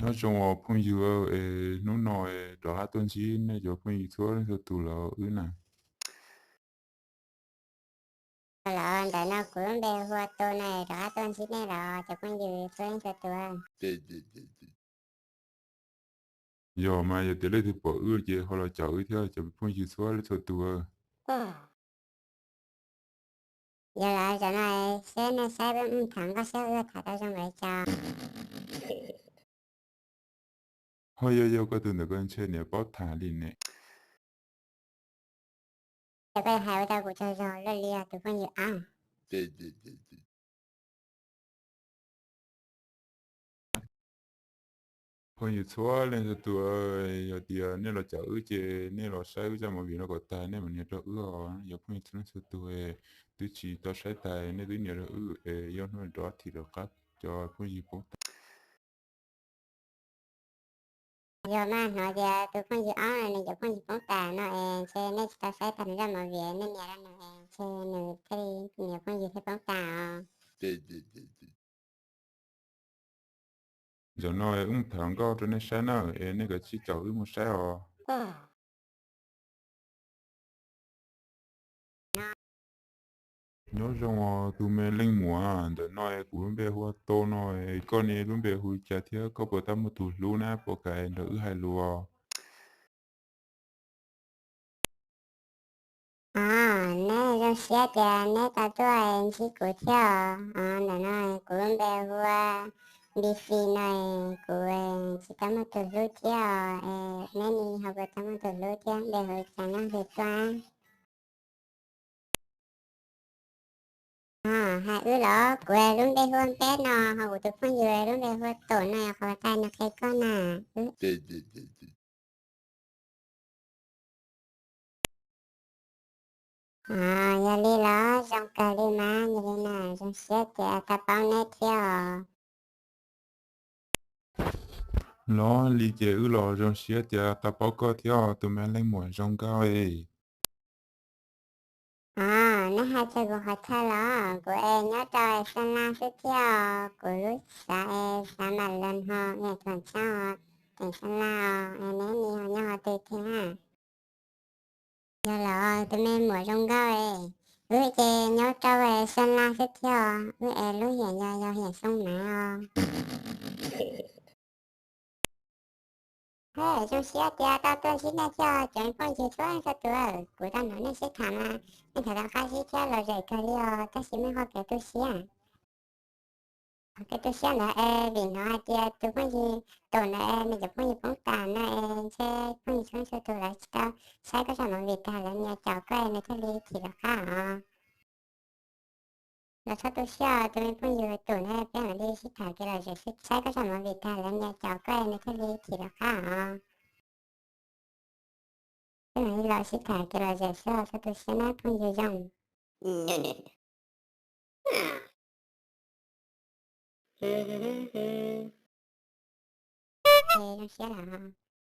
Nyob zoo os phooj ywg, es hnub no rov qab tuaj ntsib nej cov phooj ywg txhua leej txhua tus los wb na. Los ntawm no kuv lub npe hu ua Tu na, rov qab tuaj ntsib nej los cov phooj ywg txhua leej txhua tus. Yog mas yog tias leej twg pom wb ces ho los caum wb thiab cov phooj ywg txhua leej txhua tus. Yog los zaum no seb nej saib wb mus tham nkauj seb wb tham tau zoo npaum li cas. Ho yog yog koj tus ntawm koj ntshe niam paub tham li ne. Ces koj hais ua rau kuv tsaug zog luaj li tus phooj ywg Ab. Phooj ywg txhua leej txhua tus, yog tias nej los caum wb ces nej los saib wb zaj movie no kom tag nej mam nias rau wb os. Yog phooj ywg txhua leej txhua tus twb tsis tau saib tas nej twb nias rau wb es yog hnub rov thim rov qab cov phooj ywg poob tas. Yog mas hnov tias tus phooj ywg Ab no nws cov phooj ywg poob tas no es ntshe nej tsis tau saib tag nws zaj movie, nej nias rau nws es ntshe nws thiaj li nws phooj ywg thiaj poob tas os. Zaum no wb mus tham nkauj rau nej saib na, es nej kav tsij caum wb mus saib os. Nyob zoo os tus me leej muam, ntawm no kuv lub npe hu ua Tau no, koj ne lub npe hu li cas thiab koj puas tau muaj tus hlub na, puas kam nrog wb hais lus os? Os, neb zoo siab tias neb tau tuaj ntsib kuv thiab os. Os, ntawm no kuv lub npe hu ua Npis Fis no, kuv tsis tau muaj tus hlub thiab os, es neb ne ho puas tau muaj tus hlub thiab, npe hu li cas nyob twg tuaj? Hais wb los, kuv lub npe hu ua Npeb no, ho kuv tus phooj ywg lub npe hu ua Taum no, qhov tas nws qhia koj na. Yog li los zoo kawg li mas, yog li na zoo siab tias tau paub neb thiab os. Los li ces wb los zoo siab tias tau paub koj thiab os tus me leej muam zoo nkauj es. Os, neb hais txog kuv qhov chaw los kuv es nyob rau Xeeb Las xwb thiab os, kuv lub xav es xav mam los no es tuam txhab os, teem Xeeb Las os, es neb ne ho nyob qhov twg thiab? Yog los tus me muam zoo nkauj es, wb ces nyob rau Xeeb Las xwb thiab os, wb es lub hiam yog yog hiam Xoo Nav os. Zoo siab tias tau tuaj ntsib nej thiab cov phooj ywg txhua txhua tus, kuv tau hnov nej sib tham mas nej tham tau qab zib thiab lom zem kawg li os, tab sis muaj qhov kev tu siab. Qhov kev tu siab ntawd es vim hnov hais tias tus phooj ywg Taum ntawd es nws cov phooj ywg poob tas no es ntshe phooj ywg txhua txhua tus lawv tsis tau saib koj zaj movie tag lawv nias caum koj es nws thiaj li thim rov qab os. Los txhob tu siab os tus me phooj ywg Taum ntawd, peb mam li sib tham kev lom zem, saib koj zaj movie tag lawv nias caum koj es nws thiaj li thim rov qab os. Peb mam li los sib tham kev lom zem xwb, txhob tu siab na phooj ywg Zoo. Zoo siab lawm.